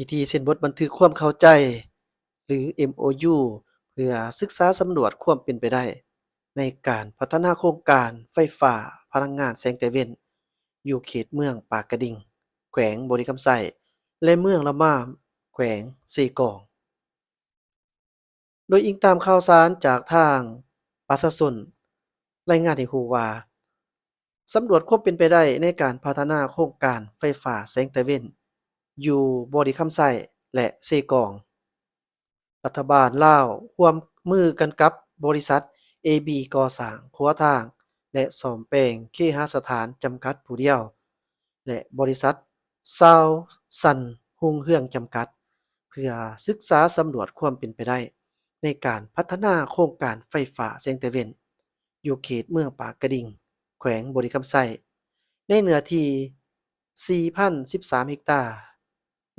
ພິທີເຊັນບົດບັນທຶກຄວາມເຂົ້າໃຈ ຫຼື ເອັມໂອຢູ ເພື່ອສຶກສາສຳຫຼວດຄວາມເປັນໄປໄດ້ໃນການພັດທະນາໂຄງການໄຟຟ້າພະລັງງານແສງຕາເວັນ ຢູ່ເຂດເມືອງປາກກະດິງ ແຂວງບໍລິຄຳໄຊ ແລະ ເມືອງລະມາມ ແຂວງເຊກອງ. ໂດຍອີງຕາມຂ່າວສານຈາກທາງປະຊາຊົນ ລາຍງານໃຫ້ຮູ້ວ່າ ສຳຫຼວດຄວາມເປັນໄປໄດ້ໃນການພັດທະນາໂຄງການໄຟຟ້າແສງຕາເວັນຢູ່ບໍລິຄຳໄຊ ແລະ ເຊກອງ. ລັດຖະບານລາວຮ່ວມມືກັນກັບບໍລິສັດ ເອບີ ກໍ່ສ້າງຂົວທາງ ແລະ ສ້ອມແປງເຄຫະສະຖານ ຈຳກັດຜູ້ດຽວ ແລະ ບໍລິສັດ ຊາວຊັນ ຮຸ່ງເຮືອງ ຈຳກັດ ເພື່ອສຶກສາສຳຫຼວດຄວາມເປັນໄປໄດ້ໃນການພັດທະນາໂຄງການໄຟຟ້າແສງຕາເວັນ ຢູ່ເຂດເມືອງປາກກະດິງ ແຂວງບໍລິຄຳໄຊ ໃນເນື້ອທີ່ ສີ່ພັນສິບສາມ ເຮັກຕາ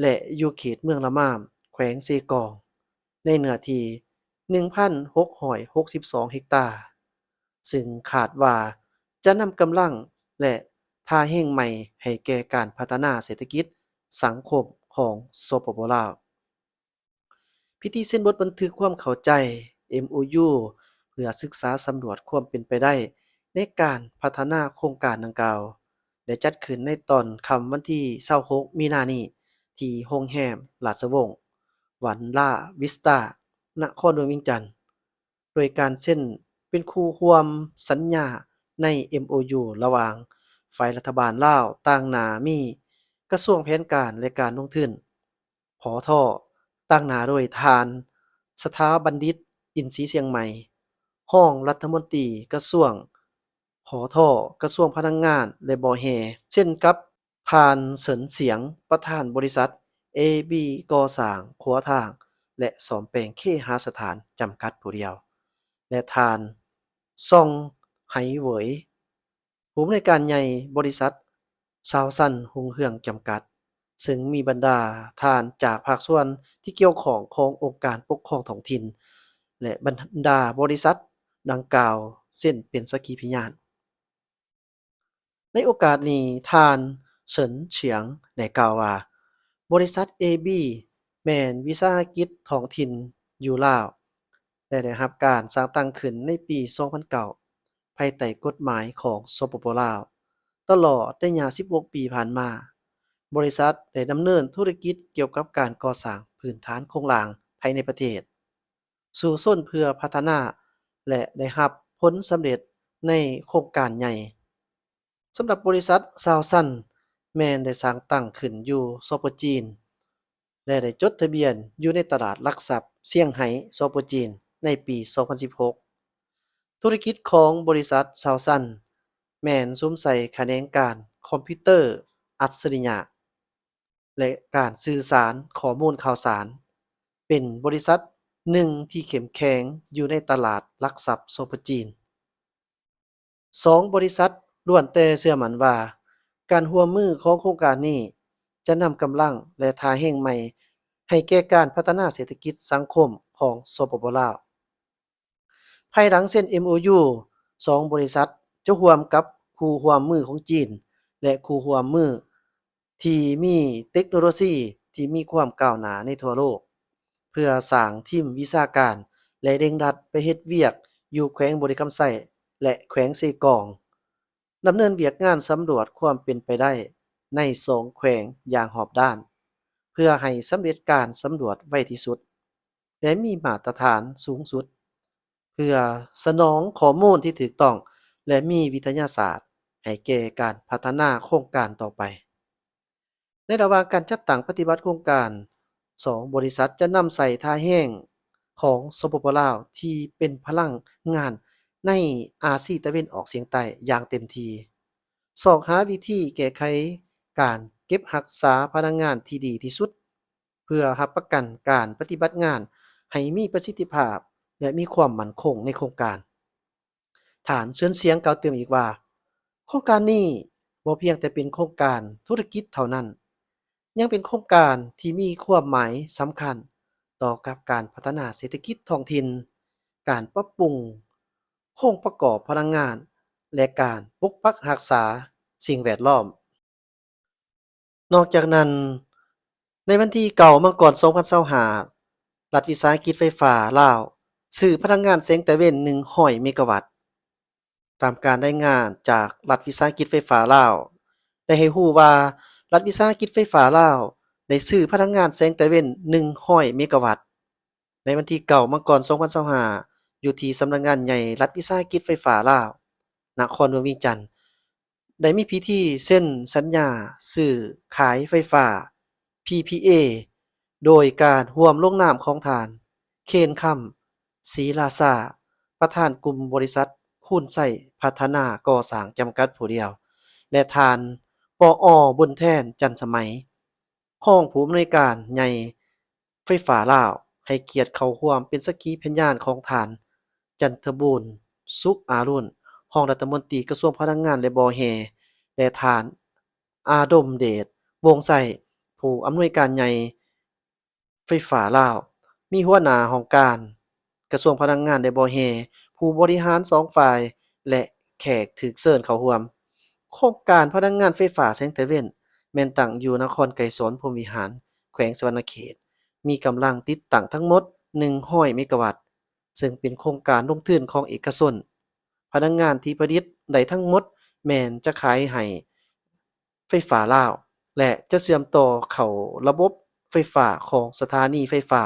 ແລະ ຢູ່ເຂດເມືອງລະມາມ ແຂວງເຊກອງ ໃນເນື້ອທີ່ ໜຶ່ງພັນຫົກຮ້ອຍຫົກສິບສອງ ເຮັກຕາ, ຊຶ່ງຄາດວ່າຈະນຳກຳລັງ ແລະ ທ່າແຮງໃໝ່ໃຫ້ແກ່ການພັດທະນາເສດຖະກິດສັງຄົມຂອງ ສປປ ລາວ. ພິທີເຊັນບົດບັນທຶກຄວາມເຂົ້າໃຈ ເອັມໂອຢູ ເພື່ອສຶກສາສຳຫຼວດຄວາມເປັນໄປໄດ້ໃນການພັດທະນາໂຄງການດັ່ງກ່າວ ໄດ້ຈັດຂຶ້ນໃນຕອນຄ່ຳວັນທີຊາວຫົກ ມີນານີ້ ທີ່ໂຮງແຮມລາຊະວົງ ວັນລາວິສຕາ ນະຄອນຫຼວງວຽງຈັນ ໂດຍການເຊັນເປັນຄູ່ຮ່ວມສັນຍາໃນ ເອັມໂອຢູ ລະຫວ່າງຝ່າຍລັດຖະບານລາວ ຕາງໜ້າມີກະຊວງແຜນການ ແລະ ການລົງທຶນ ຜທ ຕາງໜ້າໂດຍທ່ານ ສະຖາບັນດິດ ອິນສີຊຽງໃໝ່ ຮອງລັດຖະມົນຕີກະຊວງ ຜທ ກະຊວງພະລັງງານ ແລະ ບໍ່ແຮ່ ເຊັ່ນກັບທ່ານ ເສີນສຽງ ປະທານບໍລິສັດ ເອບີ ກໍ່ສ້າງຂົວທາງ ແລະ ສ້ອມແປງເຄຫະສະຖານ ຈຳກັດຜູ້ດຽວ ແລະ ທ່ານ ຊອງ ໄຫເຫວີຍ ຜູ້ອຳນວຍການໃຫຍ່ບໍລິສັດ ຊາວຊັນ ຮຸ່ງເຮືອງ ຈຳກັດ, ເຊິ່ງມີບັນດາທ່ານຈາກພາກສ່ວນທີ່ກ່ຽວຂ້ອງຂອງອົງການປົກຄອງທ້ອງຖິ່ນ ແລະ ບັນດາບໍລິສັດດັ່ງກ່າວເຊັນເປັນສັກຂີພະຍານ. ໃນໂອກາດນີ້ ທ່ານ ເສີນສຽງ ໄດ້ກ່າວວ່າ ບໍລິສັດ ເອບີ ແມ່ນວິສາຫະກິດທ້ອງຖິ່ນຢູ່ລາວ ແລະ ໄດ້ຮັບການສ້າງຕັ້ງຂຶ້ນໃນປີສອງພັນເກົ້າ ພາຍໃຕ້ກົດໝາຍຂອງ ສປປ ລາວ. ຕະຫຼອດໄລຍະສິບຫົກປີຜ່ານມາ, ບໍລິສັດໄດ້ດຳເນີນທຸລະກິດກ່ຽວກັບການກໍ່ສ້າງພື້ນຖານໂຄງລ່າງພາຍໃນປະເທດ, ສູ້ຊົນເພື່ອພັດທະນາ ແລະ ໄດ້ຮັບຜົນສຳເລັດໃນໂຄງການໃຫຍ່. ສຳລັບບໍລິສັດ ຊາວຊັນ ແມ່ນໄດ້ສ້າງຕັ້ງຂຶ້ນຢູ່ ສປ ຈີນ ແລະ ໄດ້ຈົດທະບຽນຢູ່ໃນຕະຫຼາດຫຼັກຊັບຊຽງໄຮ້ ສປ ຈີນ ໃນປີສອງພັນສິບຫົກ. ທຸລະກິດຂອງບໍລິສັດ ຊາວຊັນ ແມ່ນສຸມໃສ່ຂະແໜງການຄອມພິວເຕີອັດສະລິຍະ ແລະ ການສື່ສານຂໍ້ມູນຂ່າວສານ, ເປັນບໍລິສັດໜຶ່ງທີ່ເຂັ້ມແຂງຢູ່ໃນຕະຫຼາດຫຼັກຊັບ ສປ ຈີນ. ສອງບໍລິສັດລ້ວນແຕ່ເຊື່ອໝັ້ນວ່າ ການຮ່ວມມືຂອງໂຄງການນີ້ຈະນຳກຳລັງ ແລະ ທ່າແຮງໃໝ່ໃຫ້ແກ່ການພັດທະນາເສດຖະກິດສັງຄົມຂອງ ສປປ ລາວ. ພາຍຫຼັງເຊັນ ເອັມໂອຢູ ສອງບໍລິສັດຈະຮ່ວມກັບຄູ່ຮ່ວມມືຂອງຈີນ ແລະ ຄູ່ຮ່ວມມື ທີ່ມີເຕັກໂນໂລຊີທີ່ມີຄວາມກ້າວໜ້າໃນທົ່ວໂລກ ເພື່ອສ້າງທີມວິຊາການ ແລະ ເລັ່ງດັດໄປເຮັດວຽກຢູ່ແຂວງບໍລິຄຳໄຊ ແລະ ແຂວງເຊກອງ, ດຳເນີນວຽກງານສຳຫຼວດຄວາມເປັນໄປໄດ້ໃນສອງແຂວງຢ່າງຮອບດ້ານ ເພື່ອໃຫ້ສຳເລັດການສຳຫຼວດໄວທີ່ສຸດ ແລະ ມີມາດຕະຖານສູງສຸດ ເພື່ອສະໜອງຂໍ້ມູນທີ່ຖືກຕ້ອງ ແລະ ມີວິທະຍາສາດ ໃຫ້ແກ່ການພັດທະນາໂຄງການຕໍ່ໄປ. ໃນລະຫວ່າງການຈັດຕັ້ງປະຕິບັດໂຄງການ, ສອງບໍລິສັດຈະນຳໃຊ້ທ່າແຮງຂອງ ສປປ ລາວ ທີ່ເປັນພະລັງງານໃນອາຊີຕາເວັນອອກສຽງໃຕ້ຢ່າງເຕັມທີ່, ຊອກຫາວິທີແກ້ໄຂການເກັບຮັກສາພະລັງງານທີ່ດີທີ່ສຸດ ເພື່ອຮັບປະກັນການປະຕິບັດງານໃຫ້ມີປະສິດທິພາບ ແລະ ມີຄວາມໝັ້ນຄົງໃນໂຄງການ. ທ່ານ ເຊີນສຽງ ກ່າວຕື່ມອີກວ່າ, ໂຄງການນີ້ບໍ່ພຽງແຕ່ເປັນໂຄງການທຸລະກິດເທົ່ານັ້ນ, ຍັງເປັນໂຄງການທີ່ມີຄວາມໝາຍສຳຄັນຕໍ່ກັບການພັດທະນາເສດຖະກິດທ້ອງຖິ່ນ, ການປັບປຸງໂຄງປະກອບພະລັງງານ ແລະ ການປົກປັກຮັກສາສິ່ງແວດລ້ອມ. ນອກຈາກນັ້ນ, ໃນວັນທີເກົ້າ ມັງກອນ ສອງພັນຊາວຫ້າ ລັດວິສາຫະກິດໄຟຟ້າລາວຊື້ພະລັງງານແສງຕາເວັນ ໜຶ່ງຮ້ອຍເມກາວັດ. ຕາມການລາຍງານຈາກລັດວິສາຫະກິດໄຟຟ້າລາວ ໄດ້ໃຫ້ຮູ້ວ່າ ລັດວິສາຫະກິດໄຟຟ້າລາວ ໄດ້ຊື້ພະລັງງານແສງຕາເວັນ ໜຶ່ງຮ້ອຍເມກາວັດ ໃນວັນທີເກົ້າ ມັງກອນ ສອງພັນຊາວຫ້າ ຢູ່ທີ່ສຳນັກງານໃຫຍ່ລັດວິສາຫະກິດໄຟຟ້າລາວ ນະຄອນຫຼວງວຽງຈັນ ໄດ້ມີພິທີເຊັນສັນຍາຊື້ຂາຍໄຟຟ້າ ພີພີເອ ໂດຍການຮ່ວມລົງນາມຂອງທ່ານ ເຄນຄຳ ສີລາຊາ ປະທານກຸ່ມບໍລິສັດຄູນໄຊພັດທະນາກໍ່ສ້າງຈຳກັດຜູ້ດຽວ ແລະ ທ່ານ ປອ ບຸນແທນ ຈັນສະໄໝ ຮອງຜູ້ອຳນວຍການໃຫຍ່ໄຟຟ້າລາວ ໃຫ້ກຽດເຂົ້າຮ່ວມເປັນສັກຂີພະຍານຂອງທ່ານ ຈັນທະບູນ ສຸກອາລຸນ ຮອງລັດຖະມົນຕີກະຊວງພະລັງງານ ແລະ ບໍ່ແຮ່ ແລະ ທ່ານ ອາດົມເດດ ວົງໄຊ ຜູ້ອຳນວຍການໃຫຍ່ໄຟຟ້າລາວ, ມີຫົວໜ້າຫ້ອງການກະຊວງພະລັງງານ ແລະ ບໍ່ແຮ່, ຜູ້ບໍລິຫານສອງຝ່າຍ ແລະ ແຂກຖືກເຊີນເຂົ້າຮ່ວມ. ໂຄງການພະລັງງານໄຟຟ້າແສງຕາເວັນ ແມ່ນຕັ້ງຢູ່ນະຄອນໄກສອນ ພົມວິຫານ ແຂວງສະຫວັນນະເຂດ, ມີກຳລັງຕິດຕັ້ງທັງໝົດ ໜຶ່ງຮ້ອຍເມກາວັດ ເຊິ່ງເປັນໂຄງການລົງທຶນຂອງເອກະຊົນ. ພະລັງງານທີ່ຜະລິດໄດ້ທັງໝົດແມ່ນຈະຂາຍໃຫ້ໄຟຟ້າລາວ ແລະ ຈະເຊື່ອມຕໍ່ເຂົ້າລະບົບໄຟຟ້າຂອງສະຖານີໄຟຟ້າ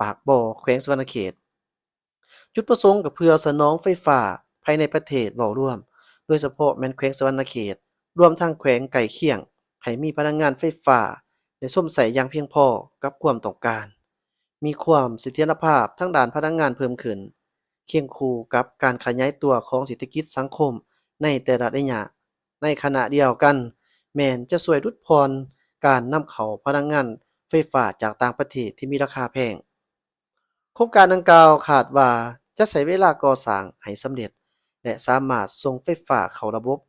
ປາກບໍ່ ແຂວງສະຫວັນນະເຂດ. ຈຸດປະສົງກໍເພື່ອສະໜອງໄຟຟ້າພາຍໃນປະເທດເວົ້າລວມ, ໂດຍສະເພາະແມ່ນແຂວງສະຫວັນນະເຂດ, ລວມທັງແຂວງໃກ້ຄຽງ, ໃຫ້ມີພະລັງງານໄຟຟ້າໄດ້ຊົມໃຊ້ຢ່າງພຽງພໍກັບຄວາມຕ້ອງການ. ມີຄວາມສະຖຽນລະພາບທາງດ້ານພະລັງງານເພີ່ມຂຶ້ນ, ຄຽງຄູ່ກັບການຂະຫຍາຍຕົວຂອງເສດຖະກິດສັງຄົມໃນແຕ່ລະໄລຍະ. ໃນຂະນະດຽວກັນ, ແມ່ນຈະຊ່ວຍຫຼຸດຜ່ອນການນຳເຂົ້າພະລັງງານໄຟຟ້າຈາກຕ່າງປະເທດທີ່ມີລາຄາແພງ. ໂຄງການດັ່ງກ່າວຄາດວ່າຈະໃຊ້ເວລາກໍ່ສ້າງໃຫ້ສຳເລັດ ແລະ ສາມາດສົ່ງໄຟຟ້າເຂົ້າລະບົບ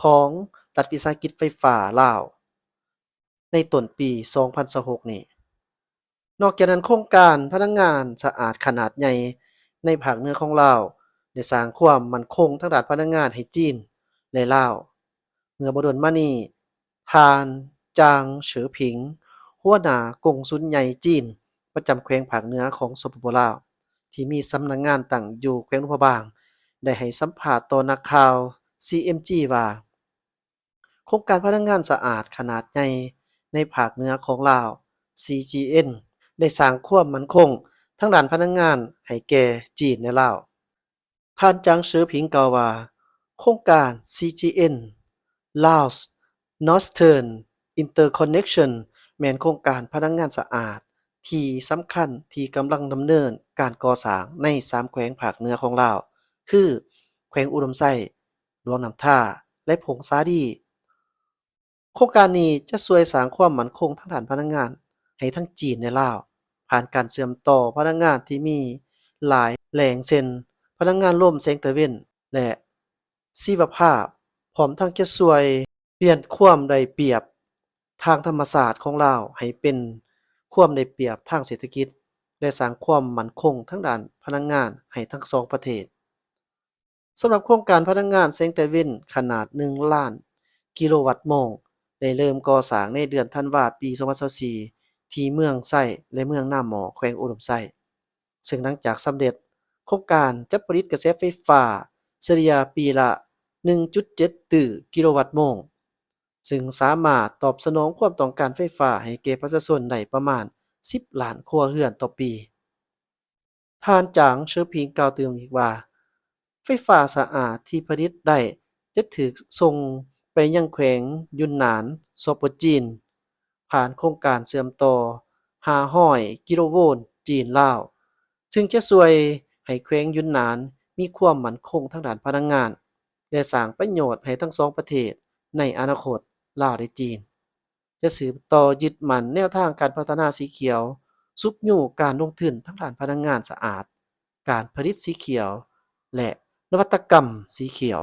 ຂອງລັດວິສາຫະກິດໄຟຟ້າລາວ ໃນຕົ້ນປີສອງພັນຊາວຫົກນີ້. ນອກຈາກນັ້ນ, ໂຄງການພະລັງງານສະອາດຂະໜາດໃຫຍ່ໃນພາກເໜືອຂອງລາວ ໄດ້ສ້າງຄວາມໝັ້ນຄົງທາງດ້ານພະລັງງານໃຫ້ຈີນ ແລະ ລາວ. ເມື່ອບໍ່ດົນມານີ້, ທ່ານ ຈາງ ເສີຜິງ ຫົວໜ້າກົງສຸນໃຫຍ່ຈີນປະຈຳແຂວງພາກເໜືອຂອງ ສປປ ລາວ ທີ່ມີສຳນັກງານຕັ້ງຢູ່ແຂວງຫຼວງພະບາງ ໄດ້ໃຫ້ສຳພາດຕໍ່ນັກຂ່າວ ຊີເອັມຈີ ວ່າ ໂຄງການພະລັງງານສະອາດຂະໜາດໃຫຍ່ໃນພາກເໜືອຂອງລາວ ຊີຈີເອັນ ໄດ້ສ້າງຄວາມໝັ້ນຄົງທາງດ້ານພະລັງງານໃຫ້ແກ່ຈີນ ແລະ ລາວ. ທ່ານ ຈາງ ເສີຜິງ ກ່າວວ່າ ໂຄງການ ຊີຈີເອັນ Laos Northern Interconnection ແມ່ນໂຄງການພະລັງງານສະອາດທີ່ສຳຄັນທີ່ກຳລັງດຳເນີນການກໍ່ສ້າງໃນສາມແຂວງພາກເໜືອຂອງລາວ ຄື ແຂວງອຸດົມໄຊ, ຫຼວງນ້ຳທາ ແລະ ຜົ້ງສາລີ. ໂຄງການນີ້ຈະຊ່ວຍສ້າງຄວາມໝັ້ນຄົງທາງດ້ານພະລັງງານໃຫ້ທັງຈີນ ແລະ ລາວ ຜ່ານການເຊື່ອມຕໍ່ພະລັງງານທີ່ມີຫຼາຍແຫຼ່ງ ເຊັ່ນ ພະລັງງານລົມ, ແສງຕາເວັນ ແລະ ຊີວະພາບ, ພ້ອມທັງຈະຊ່ວຍປ່ຽນຄວາມໄດ້ປຽບທາງທຳມະຊາດຂອງລາວໃຫ້ເປັນຄວາມໄດ້ປຽບທາງເສດຖະກິດ ແລະ ສ້າງຄວາມໝັ້ນຄົງທາງດ້ານພະລັງງານໃຫ້ທັງສອງປະເທດ. ສຳລັບໂຄງການພະລັງງານແສງຕາເວັນຂະໜາດໜຶ່ງລ້ານກິໂລວັດໂມງ ໄດ້ເລີ່ມກໍ່ສ້າງໃນເດືອນທັນວາ ປີສອງພັນຊາວສີ່ ທີ່ເມືອງໄຊ ແລະ ເມືອງນາໝໍ້ ແຂວງອຸດົມໄຊ, ເຊິ່ງຫຼັງຈາກສຳເລັດ, ໂຄງການຈະຜະລິດກະແສໄຟຟ້າສະເລ່ຍປີລະ ໜຶ່ງຈຸດເຈັດຕື້ກິໂລວັດໂມງ, ເຊິ່ງສາມາດຕອບສະໜອງຄວາມຕ້ອງການໄຟຟ້າໃຫ້ແກ່ປະຊາຊົນໄດ້ປະມານ ສິບລ້ານຄົວເຮືອນຕໍ່ປີ. ທ່ານ ຈາງ ເຊີຜິງ ກ່າວຕື່ມອີກວ່າ ໄຟຟ້າສະອາດທີ່ຜະລິດໄດ້ຈະຖືກສົ່ງໄປຍັງແຂວງຢຸນນານ ສປ ຈີນ ຜ່ານໂຄງການເຊື່ອມຕໍ່ ຫ້າຮ້ອຍກິໂລໂວນ ຈີນ-ລາວ, ເຊິ່ງຈະຊ່ວຍໃຫ້ແຂວງຢຸນນານມີຄວາມໝັ້ນຄົງທາງດ້ານພະລັງງານ ແລະ ສ້າງປະໂຫຍດໃຫ້ທັງສອງປະເທດໃນອະນາຄົດ ລາວ ແລະ ຈີນ. ຈະສືບຕໍ່ຍຶດໝັ້ນແນວທາງການພັດທະນາສີຂຽວ, ຊຸກຍູ້ການລົງທຶນທາງດ້ານພະລັງງານສະອາດ, ການຜະລິດສີຂຽວ ແລະ ນະວັດຕະກຳສີຂຽວ.